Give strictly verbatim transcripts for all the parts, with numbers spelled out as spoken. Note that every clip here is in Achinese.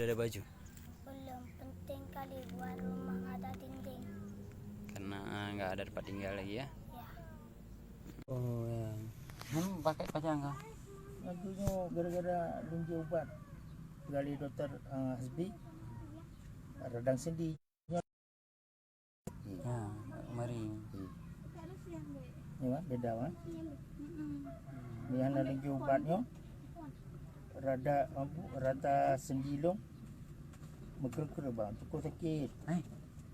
Udah ada baju? Belum, penting kali buat rumah ada dinding. Karena, ah, nggak ada tempat tinggal lagi ya? Ya. Oh, ya. Hmm, pakai pacang kah? Lagunya gara-gara lunjuk ubat. Gali doktor, ah, Hasbi. Radang sendi. Ya, mari. Ni mah beda mah. Ni hana laju ubat nyoe. Rada, abu, rada sendi lôn. Meukreuh-kreuh bang, cukup sakit. Hai,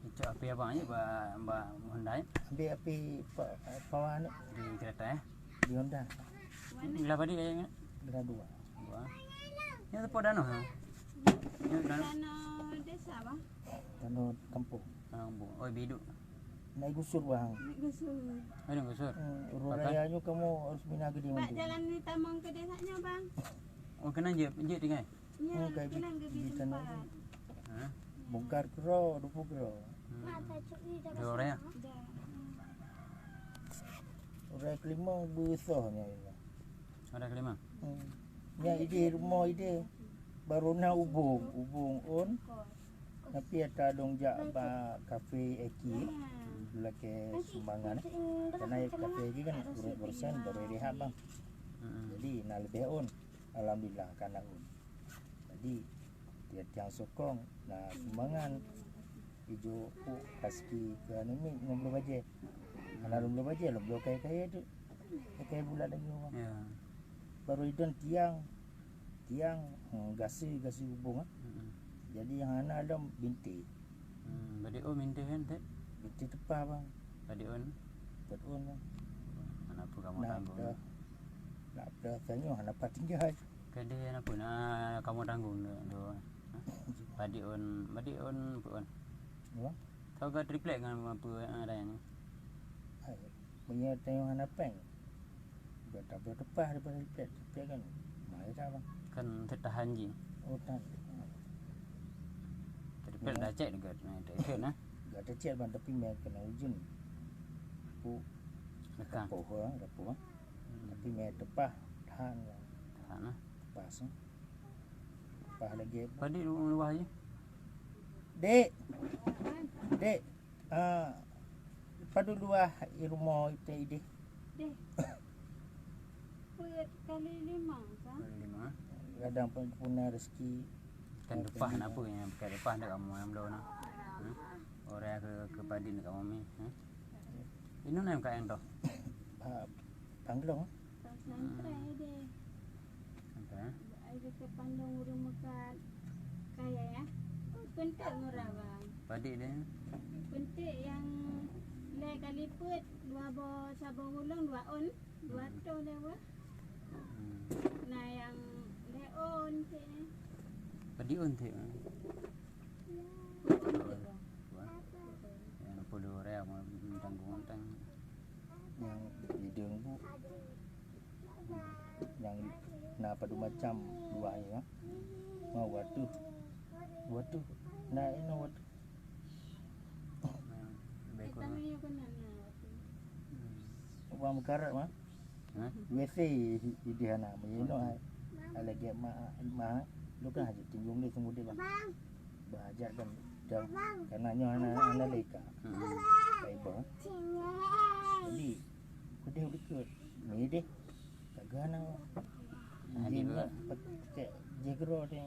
itu api abang aja ba ba Honda ya. Ambil api pa, pawan di kereta ya. Di Honda. Belah padi ya. Belah dua. Wah. Nyoe teupeu danoe ha. Nyoe danoe. Danoe desa bang. Danoe kampung. Kampung. Oh, biduk. Naik gusur bang. Naik gusur. Ada gusur. Hmm, urut raya nyoe kamu harus mina gede. Bak jalan ni tamong ke desa nyoe bang. Oh, kena je, je tinggal. Nyoe kena gede tempat. Ha? Bongkar kero, dupu kero. Hmm. Dua orang ya? Dah. Orang kelima berusaha nyoe. Ada kelima. Hmm. Nya idéh rumoh idéh. Baru na ubung, ubung un. Tapi ata dong jak ba kafe Eki. Lakée sumbangan. Karena kafe Eki kan ureuëng barusan baru idéh hab bang. Jadi na leubeh un. Alhamdulillah kana un. Jadi tiang-tiang sokong na sumbangan. Ijo ku kaski ke anu ni lima puluh bajée. Hana lima puluh bajée, lima puluh kaya-kaya tu. Kaya bulat lagi orang. Ya. Baru idon tiang, tiang, hmm, gasi, gasi hubung ah. Hmm. Jadi yang hana lom binti. Hmm, badi oh binti kan tak? Binti tepah bang. Badi on. Badi on bang. Mana apa kamu nak tanggung? Dah, nak dah tanya hana apa tinggal. Kadeh apa nak kamu tanggung tu? Badi on, badi on, apa on? Ya. Kau ke triplek dengan apa ada yang ni? Hai, punya tengok hana peng. Buat tak boleh tepah daripada triplek. Triplek kan, mahal tak bang? Kan tertahan je. Oh, tahan. Triplek dah cek dekat, nah, triplek nah. Gak tercek bang, tapi main kena ujun. Aku lekang. Rapuh lah, rapuh lah. Hmm. Tapi main tepah, tahan lah. Tahan lah. Pas lah. Pas lagi. Padi luah je. Dek. Dek. Ah, padum luah i rumoh ite ideh. Deh. Peuet kali lima kan? Kali lima. Kadang pun puna rezeki. Kan leupah nak apa yang bukan leupah dak kamu yang belum nak. Hmm? Orang ke ke padi nak kamu ni. Hmm? Ini nak yang kat yang tu. Tanglong. Sampai deh. Sampai. Ai ke pandang urang makan kaya ya. Pentek murah bang. Padi deh. Pentek yang le kali pet dua bo sabo gulung dua on, dua ton deh wah. Hmm. Nah yang le on cek ni. Padi on cek. Ya. Yang puluh orang tanggung tang. Yang hidung bu. Nyang na padum macam luwah nyoe. Ma, waduh. Waduh. Na inoe waduh. Beko. Wang meukarat ma. Hah? W C di hana meunyoe hai. Lagèe ma, ma. Lu kan hajat tinjong ni sungguh dia bang. Bahajat kan dah karena nyoe hana hana leka. Hmm. Fiber. Jadi pedih dikeue. Ni deh. Kagak na. Jadi jih gero teh.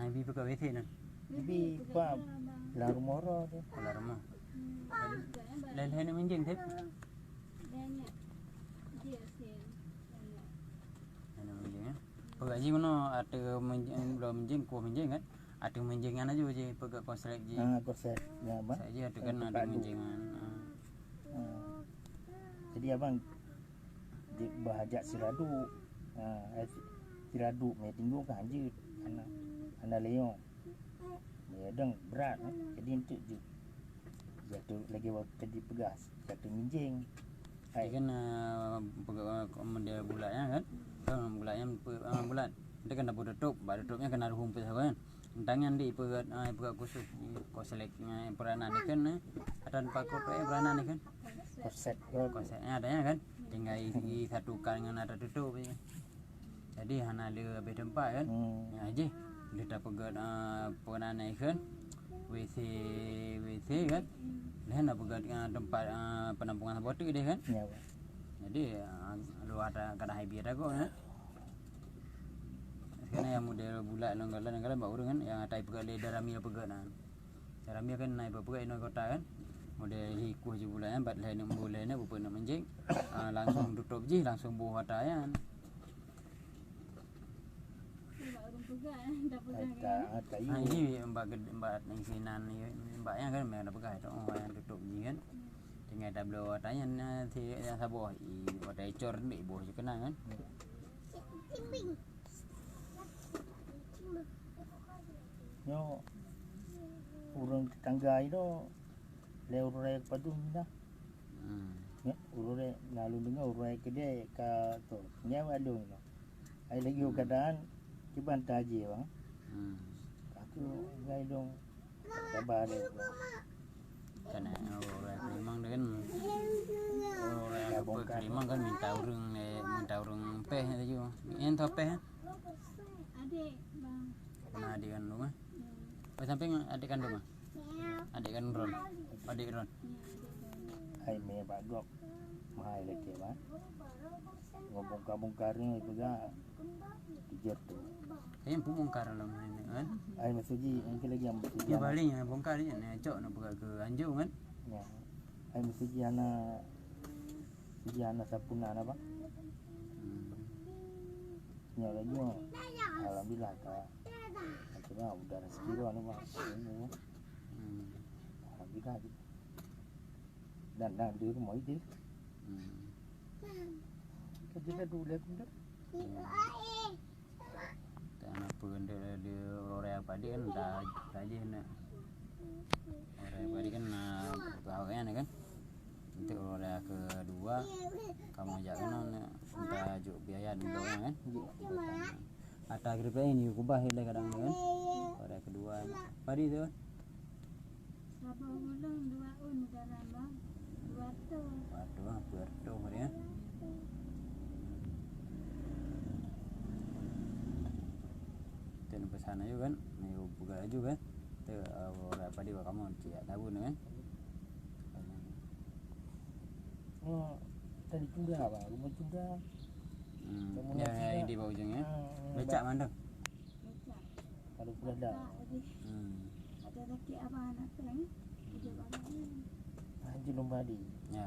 Hai bi peuka W C nan. Bi pa la rumoh ro teh. La rumoh. Lain-lain menjeng teh. Lain menjeng ya. Peuka jih meunoe ateueh menjeng, bloe menjeng, kuah menjeng kan. Ateueh menjeng nyan aju jih peuka konslet jih. Ha, konslet. Ya, bang. Konslet jih ateueh kan ateueh menjeng nyan. Ha. Jadi abang Jeuet bahajat siradu. Ha, eh, siradu mé tinggong ka hanjeuet. Hana, hana leunyong. Mé dong brat, eh. Jadi enteuk jeuet. Jatuh lagi waktu tadi peugah, jatuh minjing. Hai. Jadi kan, eh, pega-, eh, model bulat nyan kan? Kan bulat nyan pe-, eh, bulat. Dia kan dapur tutup, bak tutupnya kena ruhum pun kan? Tangan di peugah, ah, peugah khusus, konslet, ah, peranan ikan, eh. Atan pakot, eh, peranan ikan. Konslet. Konsletnya ada ya kan? Tinggal isi satu kal dengan ada tutup je. Jadi hana le habis tempat kan? Hmm. Ya, jih. Lheueh tapeugöt, ah, peue nan nyan kheun, WC, WC kan. Lheueh na peugöt, ah, teumpat, ah, peunampungan saboh teuk deh kan. Ya, Pak. Jadi, ah, luwa ta-, kadang hai bie tagoe kan. Sekarang nyang model bulat lom galak, galak bak ureueng kan, nyang ata ipeugöt lé Daramil peugöt na. Daramil kan na ipeugöt inoe kota kan. Model hi kueh jih bulat nyan, bat lhèe neuk embô lhèe neuk, peuet neuk meunjéng. Ah, langsung tutôp jih, langsung boh ata nyan. Bak ureueng peugah, dah peugah kan? Ha, ini mbak ged-, mbak isinan ni, mbak yang kan memang dah peugah tu, oh, yang tutup ni kan. Tinggai tabloe watèe nyan, eh, si yang saboh, i, watèe icor ni, iboh je kena kan. Nyoe ureueng tetangga itu lé ureueng raya padum dah. Hmm. Nyoe ureueng raya, na lôn deungoe ureueng raya keudè ka tu. Nyoe awak lôn nyoe. Ai lagi Hmm. keadaan kiban tajé bang. Hmm. Aku ngai dong. Sabar deh. Kan, eh, ureueng raya Kelimang tu kan. Ureueng raya Kelimang kan minta ureueng, eh, minta ureueng pèh laju. Nyan tho pèh, eh? Adik, bang. Nah, adik kandung, eh? Hmm. Oh, samping adik kandung, eh? Adik kandung Ron. Adik Ron. Hai mè bak gop. Mahai lé keu bang. Ngon bongkar-bongkar ni juga. Tiga tu. Kayaknya bongkar dalam ni kan. Ai masuji, mungkin lagi yang masuji. Ya, paling yang bongkar ni, ni cok nak peugah ke anjung kan. Ya. Ai masuji anak, suji anak sapunan apa? Hmm. Nyoe laju. Alhamdulillah ka. Akhirnya udah rezeki tu anu bang. Hmm. Alhamdulillah. Dan, dan di rumah itu. Hmm. Kerja dah dulu aku dah. Hmm. Tak nak pun dia, dia orang apa dia kan dah, dah je nak. Orang apa dia kan nak tahu kan, kan. Untuk orang kedua, kamu ajak kan nak minta juk biaya dulu kan. Juk. Ata geureupeue nyoe kubah ilèe kadang nyoe kan. Pada kedua. Padi tu. Saboh ulôn dua ôn dalam bang. Dua ratus. Waduh, dua ratus dia. Teu pesan aja kan. Ayo buka aja kan. Teu, eh, orang padi bak kamu cik tabun kan. Oh, tadi tunggal bang, rumah tunggal. Hmm. Kamu ya, nak ya, tunggal? Di bawah ujung ya. Hmm, hmm, becak bang. Mandang. Becak. Kalau pula dah. Ada. Hmm. Ada laki abang anak tu ni. Kerja banyak ni. Haji Lumbadi. Ya.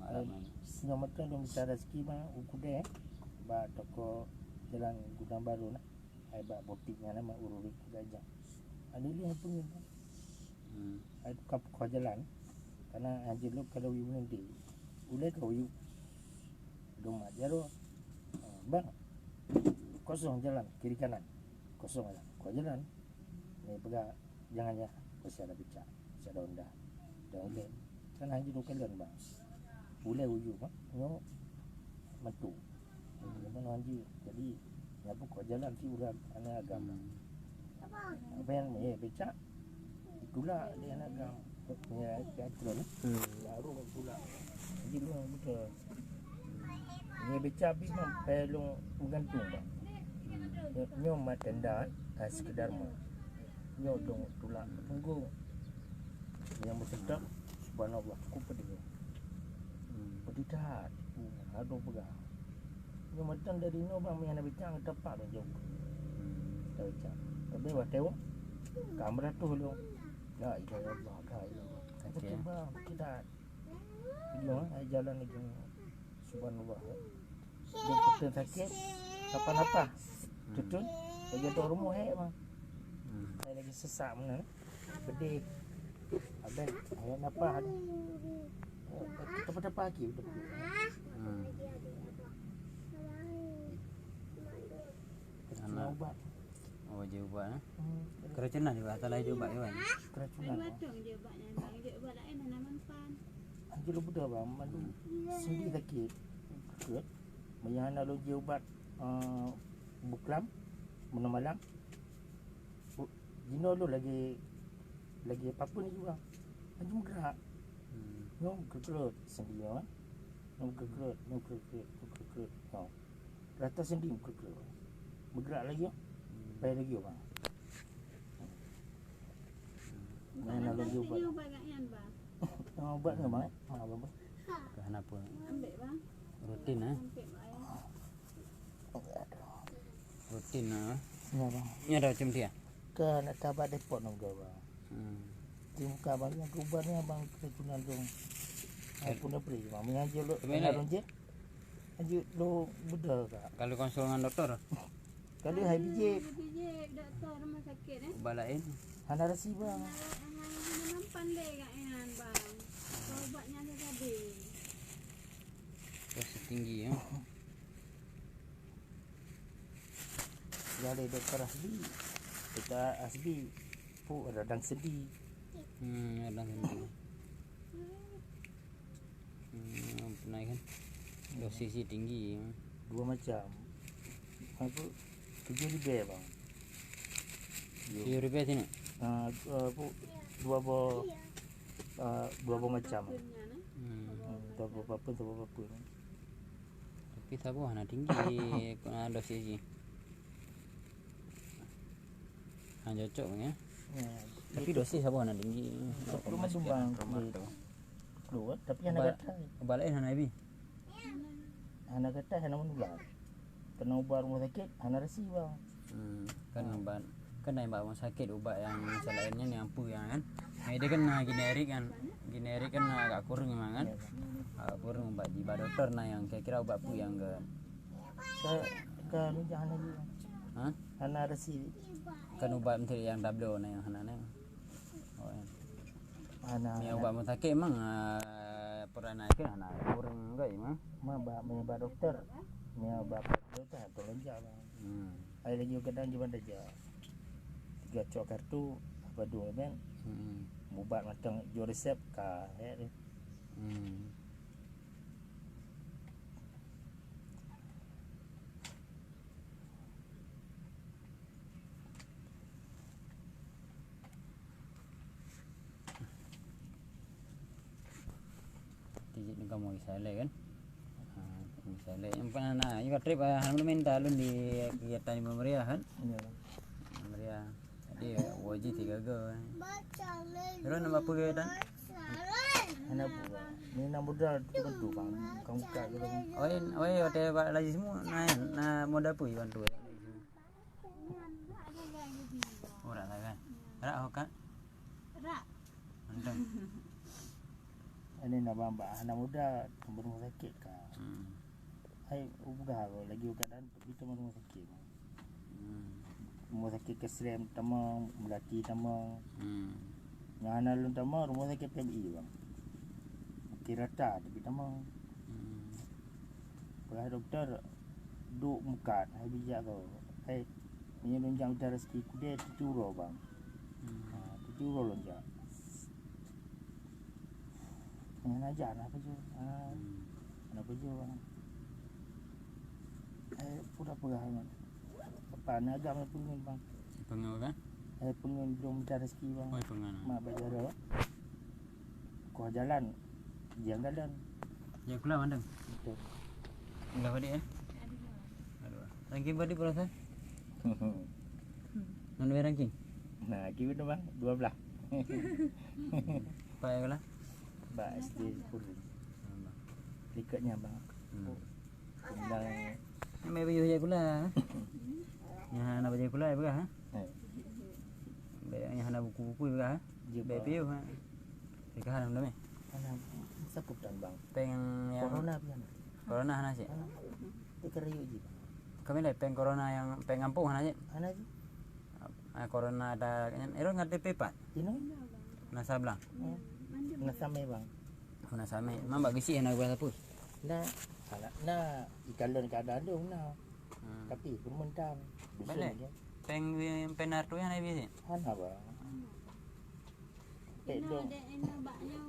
Malam ni. Singoh mata dong bicara rezeki bang, uku deh. Ba toko jalan Gudang Baru nah. Ai bak botik nyan nama ururi gajah. Ada dia pun. Hmm. Ai tukang pukul jalan. Karena haji lu kalau yuk nanti. Ulai kau yuk. Domat jaro. Ah, bang. Kosong jalan kiri kanan. Kosong jalan. Kau jalan. Ni pegang jangan ya. Kau siapa pecah. Siapa Honda. Dah ulai. Kan haji tu kalian bang. Ulai uyu bang. Nyo matu. Memang haji. Jadi nyapu kau jalan ti urang anak agama. Hmm. Apa yang eh pecah? Ditulak dia anak agama. Ya, teatrol. Hmm. Baru ditulak. Jadi lu betul. Nyoe beca bit mah, payah lôn meugantung bang. Nyoe, nyoe mat tenda, ah, sekedar mat. Nyoe dong tulak punggung. Nyang meuseutôt, subhanallah, cukup pedih. Hmm. Pedih that. Hmm, aduh peugah. Nyoe meutan dari nyoe bang, meuhana bicang, tepak bang jauh. Hmm. Tabicang. Tapi watèe, ka meuratoh lôn. La ilaha illallah, la ilaha illallah. Okey. Betul bang, betul that. Ujong, eh, jalan ujong. Subhanallah. Dia betul sakit, napa-napa. Hmm. Tutun, lagi ada rumah eh, bang. Hmm. Saya lagi sesak mana. Pedih. Habis, ayah napa ada. Tapa-tapa lagi udah. Hmm. Kena ubat. Oh, jeuet ubat, eh? Hmm. Keracunan juga, atau lain jeuet ubat, kan? Keracunan. Ada batong jeuet ubat nyan, bang. Jeuet ubat lain, tanaman pan. Anjir, lu betul, bang. Malu. Hmm. Sendi sakit. Kut. Maya hana lu jeuet ubat, eh, buklam, menemalang. Bu-, jinoe lu lagi, lagi apa pun juga. Anjir, menggerak. Hmm. Nyong kekerut sendi, kan? Nyong kekerut, nyong kekerut, nyong kekerut. Nyong. Rata sendi meukeue-keue. Meugerak lagi, oh. Hmm. Pai lagi, oh, bang. Bang, sini ubat gak nyan, Bang. Yang ubat nggak, Bang? Mana, Bang? Keuhana peue? Ambek, Bang. Rutin, eh? Ambek, Bang, ya. Rutin, eh? Ya, Bang. Nyoe ada macam dia? Ka nak tabat depot nang, Bang. Hmm. Di muka Bang, yang keubat ni, Bang, keracunan tu. Ai, pun dah beri, Bang. Meunyo jeuet lo, Teumela. Laju lo beudôh ka. Kalau konsul ngon doktor? Kalau hai bijéh. Hai bijéh, doktor rumah sakit, eh? Ubat laén? Hana resi, Bang. Hana, hana, hana mampan lé gak nyan, Bang. Ubat nyan dah habis. Resi tinggi, ya. Jadi doktor Hasbi, doktor Hasbi, pu radang sendi. Hmm, radang sendi. Hmm, pernah kan? Dosis tinggi. Dua macam. Apa? Tujuh ribu, Bang. Tujuh ribu sini? Ah, apa? Dua boh, ah, dua boh macam. Hmm. Hmm, dua boh apa, dua boh apa. Tapi saboh hana tinggi, kena dosis jih. Ha, cocok, ya. Ya. Tapi dosis saboh hana tinggi. Cuma sumbang. Dua, tapi hana gatai. Ubat laén hana habis? Hana gatai, hana menular. Kena ubat rumah sakit, hana resi, Bang. Hmm, kan ubat, kan dah ubat rumah sakit, ubat yang selain nyan, yang apa yang kan? Nah, dia kan, nah, generik kan. Generik kan, nah, agak kurang memang kan. Ya, Bang. Agak kurang ubat di doktor, nah, yang kira-kira ubat apa yang ke Ka, ka mijah hana jih. Ha? Hana resi. Kan ubat menteri yang tablo na yang hana na. Oh, ya. Hana. Yang ubat rumah sakit memang, ah, pernah naik kan hana kurang enggak memang. Ma ba, mi ba doktor. Mi ba doktor tu lonjak, Bang. Hmm. Ai laju kadang di Bandaja. Tiga cok kartu apa dua kan? Hmm. Ubat matang jo resep ka, ya. Hmm. Tijik ni kamoe saleh kan? Ha, saleh. Yang pernah na, juga trip, ah, alhamdulillah minta lun di kegiatan di Meriah kan? Ya. Meriah. Jadi, wajib tiga go. Terus nama apa ke, Dan? Hana apa, Bang. Ni nama modal tu bantu, Bang. Bukan buka ke, Bang. Oi, oi, hotel Bak Laji semua. Nah, nah, modal apa, Iwan tu? Orang lah kan? Rak ho, Kak? Rak. Mantap. Ini nak bang, bang, anak muda, rumah sakit, Kak. Hmm. Hai, ubah lagi keadaan, pergi ke rumah sakit. Hmm. Rumah sakit Kesrem tamong, Melati tamong. Hmm. Nyang hana lôn tamong, rumah sakit P M I, bang. Makin rata, tapi tamong. Hmm. Peugah doktor, duek mukat, hai bijak kau. Hai, meunyoe lôn jak mita rezeki kudée, tujoh uroe, bang. Hmm. Ha, tujoh uroe lôn jak. Nyan aja, na pajoh. Ha, hmm, na pajoh, bang. Eh, pura peugah, bang. Apa, na agam na peungeut, bang. Peungeut, kan? Eh, peungeut lôn mita rezeki, bang. Oh, peungeut. Mak bak jaroe. Koh jalan, jiang jalan. Jiang kulah mandang. Betul. Enggak balik, eh? Aduh. Ranking balik berapa? Mana ranking? Nah, kira tu, bang, dua belas. Pak ya lah? Pak S D Puri. Likatnya, bang. Hmm. Tendang. Ni mai baju je pula. Yang hana baju pula, ya, peugah, ha? Eh. Baik, yang hana buku-buku, ya, peugah, ha? Ya, baik, bang. Piu, ha? Peugah, hana belum, eh? Hana, siapa pedan, bang? Peng yang corona, pian? Corona hana cit? Hana. Dia kena yuk je, bang. Kami lah, peng corona yang, peng kampung hana cit? Hana cit. Ah, corona ada, kan, erong ada P empat? Ino? Nasa belang? Eh, nasa meh, bang. Oh, nasa meh. Memang bak gisi hana guna apa? Nah, anak, nah, ikalon keadaan tu, nah. Hmm. Tapi, perumentan. Dusun. Boleh. Aja. Peng, peng Naruto yang hana bisi? Hana, bang. Pek dong. Ina dek ina bak nyang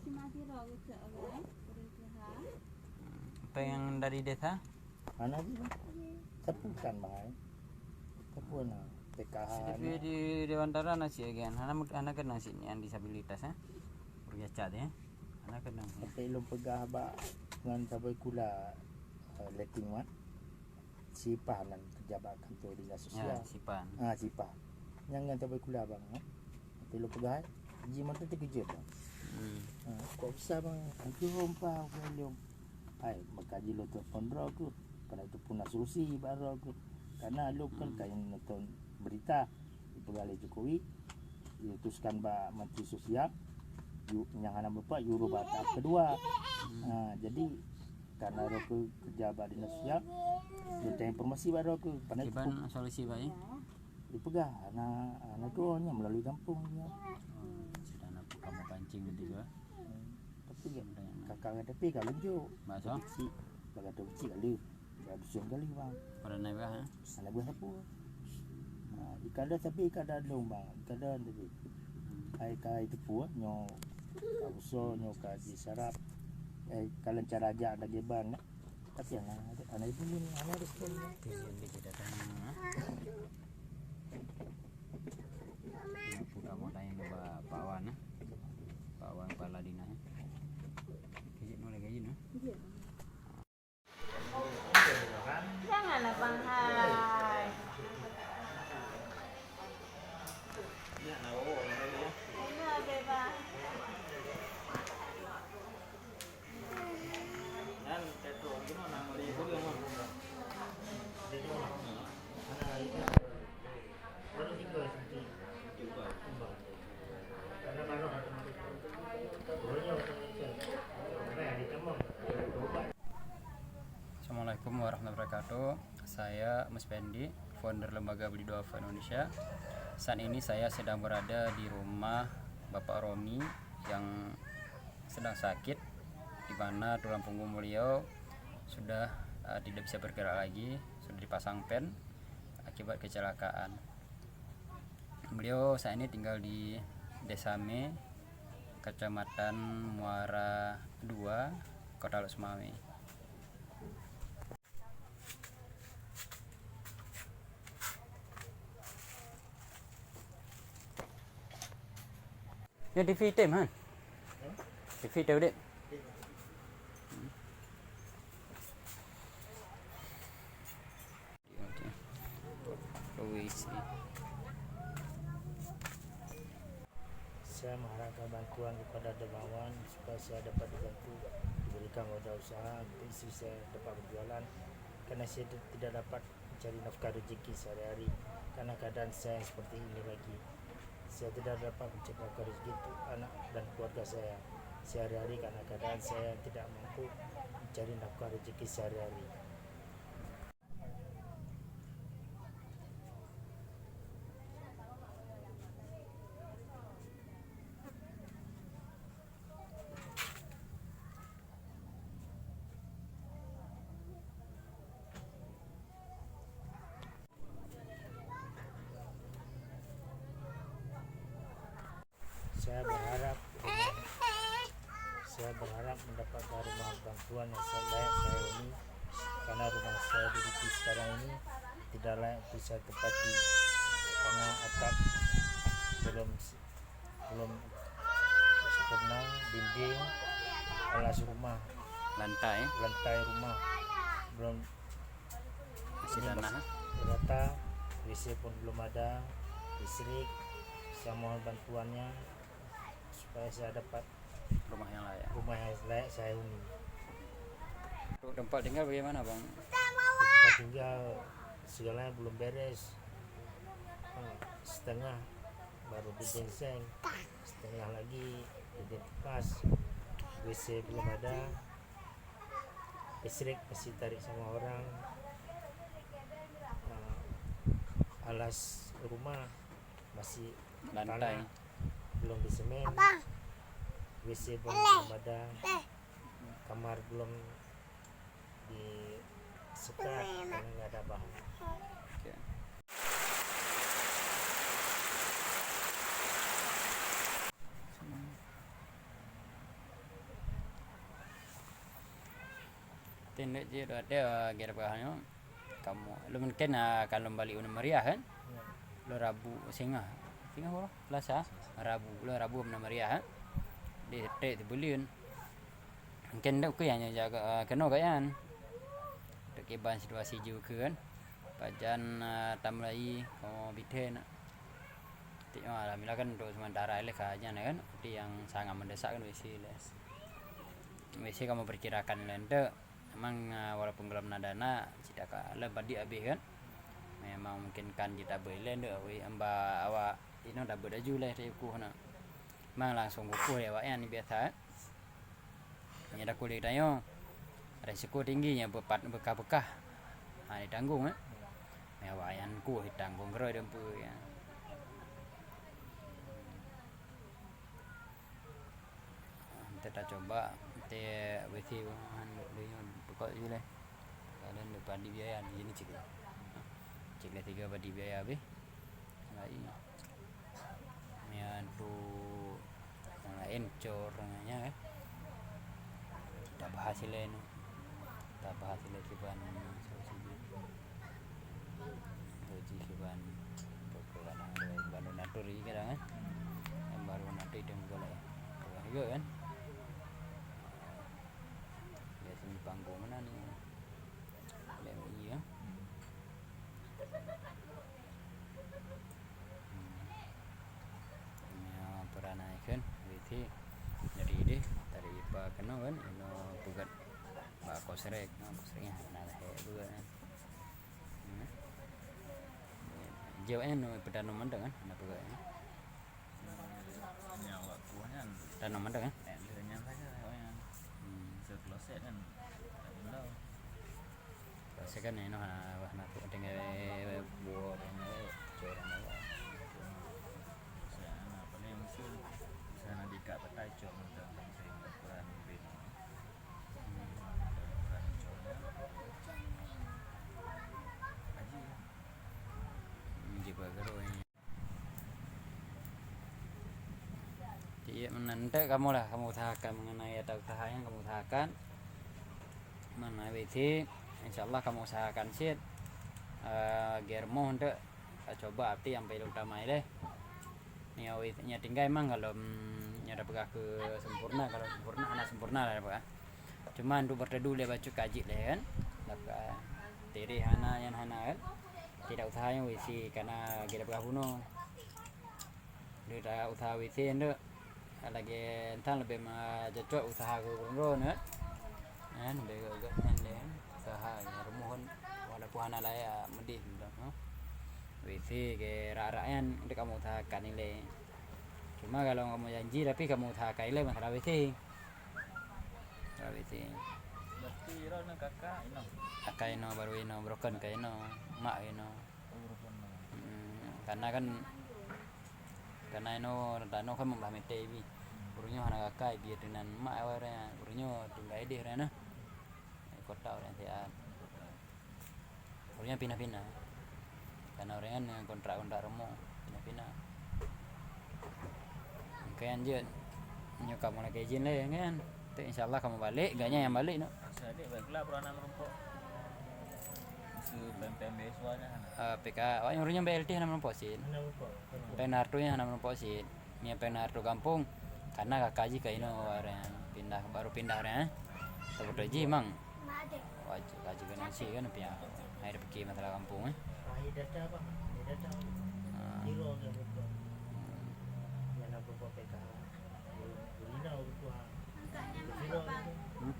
cuma siro geucok, guys. Ureueng tuha. Peng yang dari desa? Hana jih, bang. Sapu kan, bang, eh. Sapu na. P K H. Tapi na. Di Dewan Tara na cit, kan. Hana, hana keunong cit yang disabilitas, eh. Ureueng cacat, eh. Hana keunong, eh. Tapi lôn peugah bak ngon sabai kula, eh, letting mat. Sipah nan pejabat kantor dinas sosial. Ya, Sipah. Ah, Sipah. Nyang ngon sabai kula, bang, eh. Tapi lôn peugah, eh. Jih mantong teukeujot, Bang. Hmm. Ha, kok bisa, Bang? Antu hom pa, bukan lom. Hai, maka jih lôn telepon droe keuh. Pada teupeu na solusi bak droe keuh. Karena lôn kan hmm. Ka nonton berita dipeugah lé Jokowi, diutuskan bak Menteri Sosial, yu-, nyang hana meupat yue bak tahap kedua. Hmm. Ha, jadi, karena droe keuh kerja bak dinas sosial, minta informasi bak droe keuh. Pada kiban solusi, Bang, ya? Dipeugah, hana, hana tuwoe nyan meulalu gampông nyan. Oh, sudah na kamoe pancing tadi tu, eh? Hmm. Tapi ya, kakak tapi ka lunjuk. Bakso? Kecil, bak gata kecil kali. Bak dusun kali, Bang. Pada naik bah, eh? Salah buah apa? Ha, ikada tapi ikada dong, Bang. Ikada tapi. Hmm. Ai ka itu pun nyo ka uso nyo ka disarap. Eh, kalau cara ajak ada geban. Tapi anak, anak ibu ni, anak ada sekolah. Oke, nanti kita tanya, eh. Buka mau tanya dulu Pak, Pak Wan, eh. Pak Wan kepala dinas, eh. Kejut nolak gaji, eh. Janganlah, Bang, hai. Enak, Bang. Assalamualaikum warahmatullahi wabarakatuh. Saya Mas Pendi, founder Lembaga Beli Doa Indonesia. Saat ini saya sedang berada di rumah Bapak Romi yang sedang sakit, di mana tulang punggung beliau sudah, eh, tidak bisa bergerak lagi, sudah dipasang pen akibat kecelakaan. Beliau saat ini tinggal di Desa Me, Kecamatan Muara Dua, Kota Lhokseumawe. Nyoe T V tem, ha? T V tem, Dek? Saya mengharapkan bantuan kepada dermawan supaya saya dapat dibantu, diberikan modal usaha untuk isteri saya dapat berjualan, karena saya ti-, tidak dapat mencari nafkah rezeki sehari-hari karena keadaan saya seperti ini lagi. Saya tidak dapat mencari nafkah rezeki untuk anak dan keluarga saya sehari-hari karena keadaan saya tidak mampu mencari nafkah rezeki sehari-hari. Saya berharap, saya berharap mendapatkan rumah bantuan yang layak saya huni, karena rumah saya duduki sekarang ini tidak layak untuk saya tempati, karena atap belum belum sempurna, dinding, alas rumah, lantai, lantai rumah belum masih ini tanah, masih rata, W C pun belum ada, listrik. Saya mohon bantuannya supaya saya dapat rumah yang layak, rumah yang layak saya huni. Untuk tempat tinggal bagaimana, Bang? Tempat tinggal segalanya belum beres. Ha, setengah baru dinding seng, setengah lagi dinding bekas, W C belum ada, listrik masih tarik sama orang, ha, alas rumah masih lantai, tanah, belum disemen, W C belum, belum ada, kamar belum disekat karena nggak ada bahan. Oke. Tindek je dah ada, eh, kira peugah nyoe. Kamoe, lôn mungkin, ah, ka lôn balik u Meriah kan? Ya. Lôn Rabu, Singoh. Singoh apa? Selasa? Rabu. Lôn Rabu u Meriah kan? Di trek teubeuleuen. Mungkin dok keu nyang jaga, ah, keunoe gobnyan. Dok kiban situasi ju keu kan. Pajan, ah, tamulai kamoe bithee na. Alhamdulillah kan untuk sementara ilèe ka nyan kan, tapi nyang sangat mendesak kan W C ilèe. W C kamoe perkirakan ilèe enteuk. Memang, ah, walaupun gohlom na dana, cit ka lheueh padit abéh kan. Memang mungkin kan jeuet tabeuet ilèe enteuk, weh, amba awak inoe tabeuet laju ilèe tayue kueh na. Memang langsung kukueh lé awaknyan biasa, eh. Nyan takulé tanyoe, risiko tinggi nyan beupat beukah-beukah. Ha, ditanggong, eh. Nyan awaknyan kueh ditanggong keudroe dan peue, ya. Enteuk tacoba, enteuk W C han lôn deungon peukok jih lé. Kadang lôn padit biaya di sini cit. Cit lé tiga padit biaya abéh. Lain. Nyan tu nyang laén cor nyan, eh. Tabahas ilèe nyoe. Tabahas ilèe kiban solusi jih. Solusi kiban, baru natur lagi kadang, eh. Yang baru natur itu juga lah, eh. Juga kan? Ya, sini panggung mana ni? Lem iya. Hmm. Nyoe peuranai kheun, W C dari deh, dari ipa keunoe kan, inoe peugöt bak kosrek, nah, kosrek nyan hana lhèe peugöt nyan. Hmm. Jaweueb nyan, peudanom mantong kan, hana peugöt nyan. Nyan awak kuah nyan. Danom mantong, eh? Eh, nyan saja awak nyan. Hmm. Sekloset kan. Tak tahu. Rasa kan inoe hana, hana tu tinggai buah, tinggai cor, tinggai. Saya anak paling usul, saya nak dikak petai cor, macam saya ukuran bin. Ukuran cor, ya. Haji, ya. Hmm, jiba garoe. Iya, meunan enteuk kamoe lah, kamoe usahakan mengenai ata usaha nyang kamoe usahakan. Mengenai W C, insya Allah kamoe usahakan cit, eh, gear moh enteuk, eh, coba, tapi nyang paling utama ilèe. Nyoe W C, nyoe tinggai memang kalau, mm, nyoe tapeugah keu sempurna, kalau sempurna, hana sempurna lah tapeugah. Cuma untuk berteduh lé bacut ka jeuet lé kan. Dak ka tireh hana, nyan hana kan. Tidak usaha nyang W C karena kita peugah bunoe. Dia dah usaha W C tu. Lagi entah lebih ma-, cocok usaha ke ureueng droe ni. Kan lebih gagah nyan deh. Usaha nyang rumoh kan. Walaupun hana layak medis tu, ha. W C ke rak-rak nyan dek kamoe usahakan ilèe. Cuma kalau kamoe janji tapi kamoe usahakan ilèe masalah W C. Berarti inoe kakak inoe. Kakak inoe, baru inoe, broken ka inoe, mak inoe. Oh, broken inoe. Hmm, karena kan, karena inoe, tanoh kan meubah mete ibi. Ureueng nyoe hana kakak ibi, dengan mak awai ureueng nyoe, ureueng nyoe tinggai ideh ureueng nyoe. Kota ureueng siat. Ureueng nyan pinah-pinah. Karena ureueng nyan kontrak-kontrak rumoh, pinah-pinah. Oke, lanjut. Nyoe kamoe lakèe izin lé, kan? Tapi insya Allah kamoe balek, gobnyan nyang balek, no. Masih ada baik pula peranan rumpok. Musuh pem-pem beasiswa nyan, hana. Ah, P K, awak nyang ureueng nyan B L T hana meureumpok cit. Hana meureumpok. Peng Harto nyan hana meureumpok cit. Nyan peng na rot gampông, karena kakak jih ka inoe awai nyan pindah, baru pindah awai nyan, eh. Saboh jih mang. Wajéb, wajéb keunan cit kan piah. Hai, dah pikir masalah gampông, eh. Akhir data, Bang. Akhir data. Ah. Zero dia betul. Hmm. Yang nak berbuat P K. Zero. Zero. Zero. Hmm?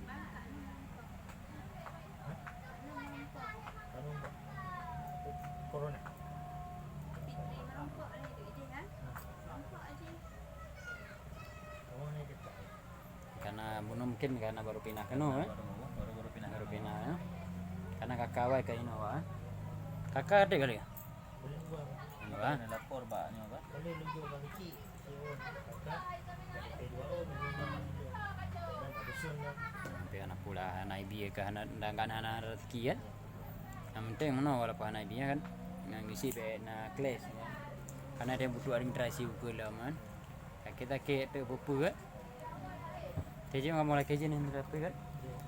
Hah? Corona. Hah? Karena bunoe mungkin karena baru pindah keunoe, eh? Baru, baru, baru pindah. Baru pindah, ya. Karena kakak awai ka inoe, eh? Kakak adik kali, ya? Boleh dua. Dua. Ada lapor bak nyoe, Bang. Boleh lebih bagi. Tapi anak pula, anak ibi ka hana, dan kan hana rezeki, kan? Yang penting meunoe walaupun hana ibi, kan? Ngan gisi bèk na clash, kan? Karena dia butuh administrasi ukeue lom, kan? Sakét-sakét tu peue-peue, kan? Jadi, kamoe lakèe izin yang terapi, kan?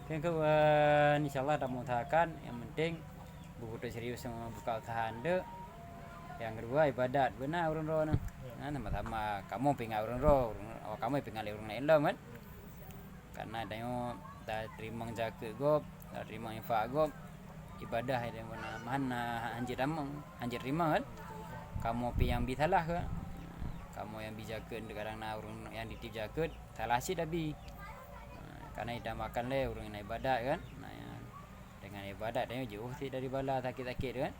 Kan ke, eh, insya Allah, kamoe usahakan, yang penting beutôi serius sama buka usaha anda. Yang kedua, ibadat. Beuna ureueng droe nyan. Ya. Nah, sama-sama kamoe peuingat ureueng droe, ureueng, awak kamoe peuingat lé ureueng laén lom, kan? Karena tanyoe tateurimong zakeuet gob, tateurimong infak gob, ibadah nyang beuna meuhan na hanjeuet tamong, hanjeuet teurimong, kan? Kamoe pih nyang bi salah, kan? Nyang bi jakeuet, kadang na ureuëng nyang jitip jakeuet, salah cit tabi. Nah, karena ditambahkan lé ureuëng nyang ibadat kan. Nah, ya, dengan ibadat tanyoe jiôh cit dari bala sakét-sakét kan.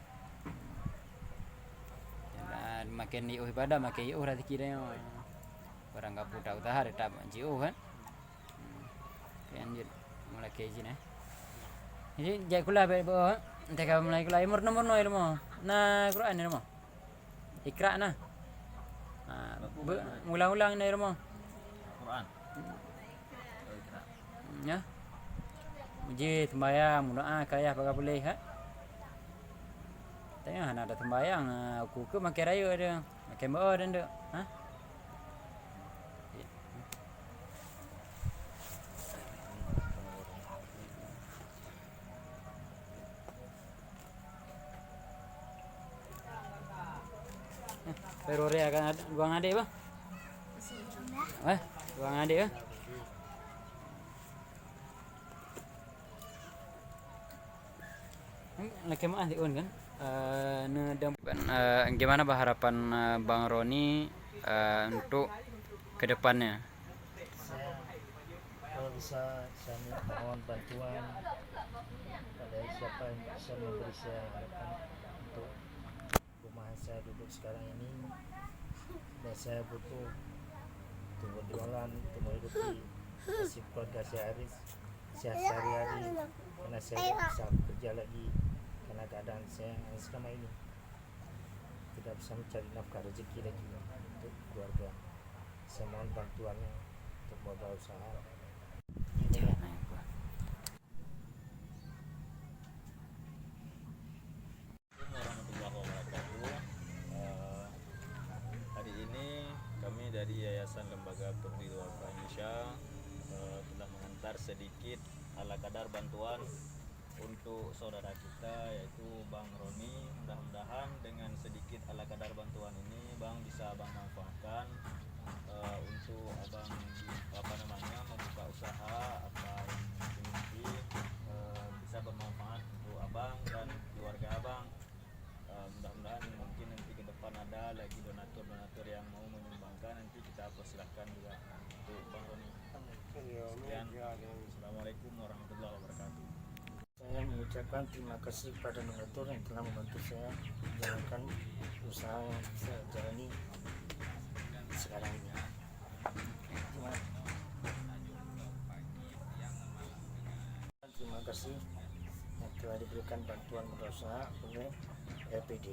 Dan makin jiôh ibadat, makin jiôh rezeki tanyoe. Barang kapeue ta usaha, teutap jiôh kan. Hmm. Oke, lanjut. Mulai kaji nah. Jadi, jak kulah baik-baik. Entah ka mulai kulah. Murno-murno ilmu. Na Quran ilmu. Iqra na. Ha, be-, ulang-ulang na ilmu. Quran. Oh, Iqra. Ya. Muji, sembahyang, meudoa, kayah pakai boleh, ha? Tanya hana ada sembahyang, ha, uku ke makai raya dia. Makai beu dia tu. Ha? Perore akan ad-, dua ngadek bah? Eh, dua ngadek bah? Hmm, lakée meu'ah siôn kan? Eh, neudong, eh, gimana bah harapan, eh, Bang Roni, eh, untuk ke depannya? Saya, kalau bisa, saya mohon bantuan pada siapa yang bisa memberi saya harapan untuk rumah saya duduk sekarang ini, dan saya butuh untuk berjualan, untuk menghidupi nasib keluarga saya hari, saya sehari-hari, karena saya tidak bisa bekerja lagi karena keadaan saya yang selama ini tidak bisa mencari nafkah rezeki lagi untuk keluarga. Saya mohon bantuannya untuk modal usaha. Assalamualaikum warahmatullahi wabarakatuh. Eh, hari ini kami dari Yayasan Lembaga Peduli Duafa Indonesia, eh, telah mengantar sedikit ala kadar bantuan untuk saudara kita, yaitu Bang Roni. Mudah-mudahan dengan sedikit ala kadar bantuan ini, Bang, bisa Abang manfaatkan, eh, untuk Abang, apa namanya, membuka usaha, apa yang dimiliki, eh, bisa bermanfaat untuk Abang dan keluarga Abang. Eh, mudah-mudahan mungkin nanti ke depan ada lagi donatur-donatur yang mau menyumbangkan, nanti kita persilahkan juga untuk Bang Roni. Sekian. Assalamualaikum warahmatullahi wabarakatuh. Saya mengucapkan terima kasih kepada donatur yang telah membantu saya menjalankan usaha yang saya jalani sekarang ini. Terima kasih. Terima kasih yang telah diberikan bantuan modal usaha oleh L P D.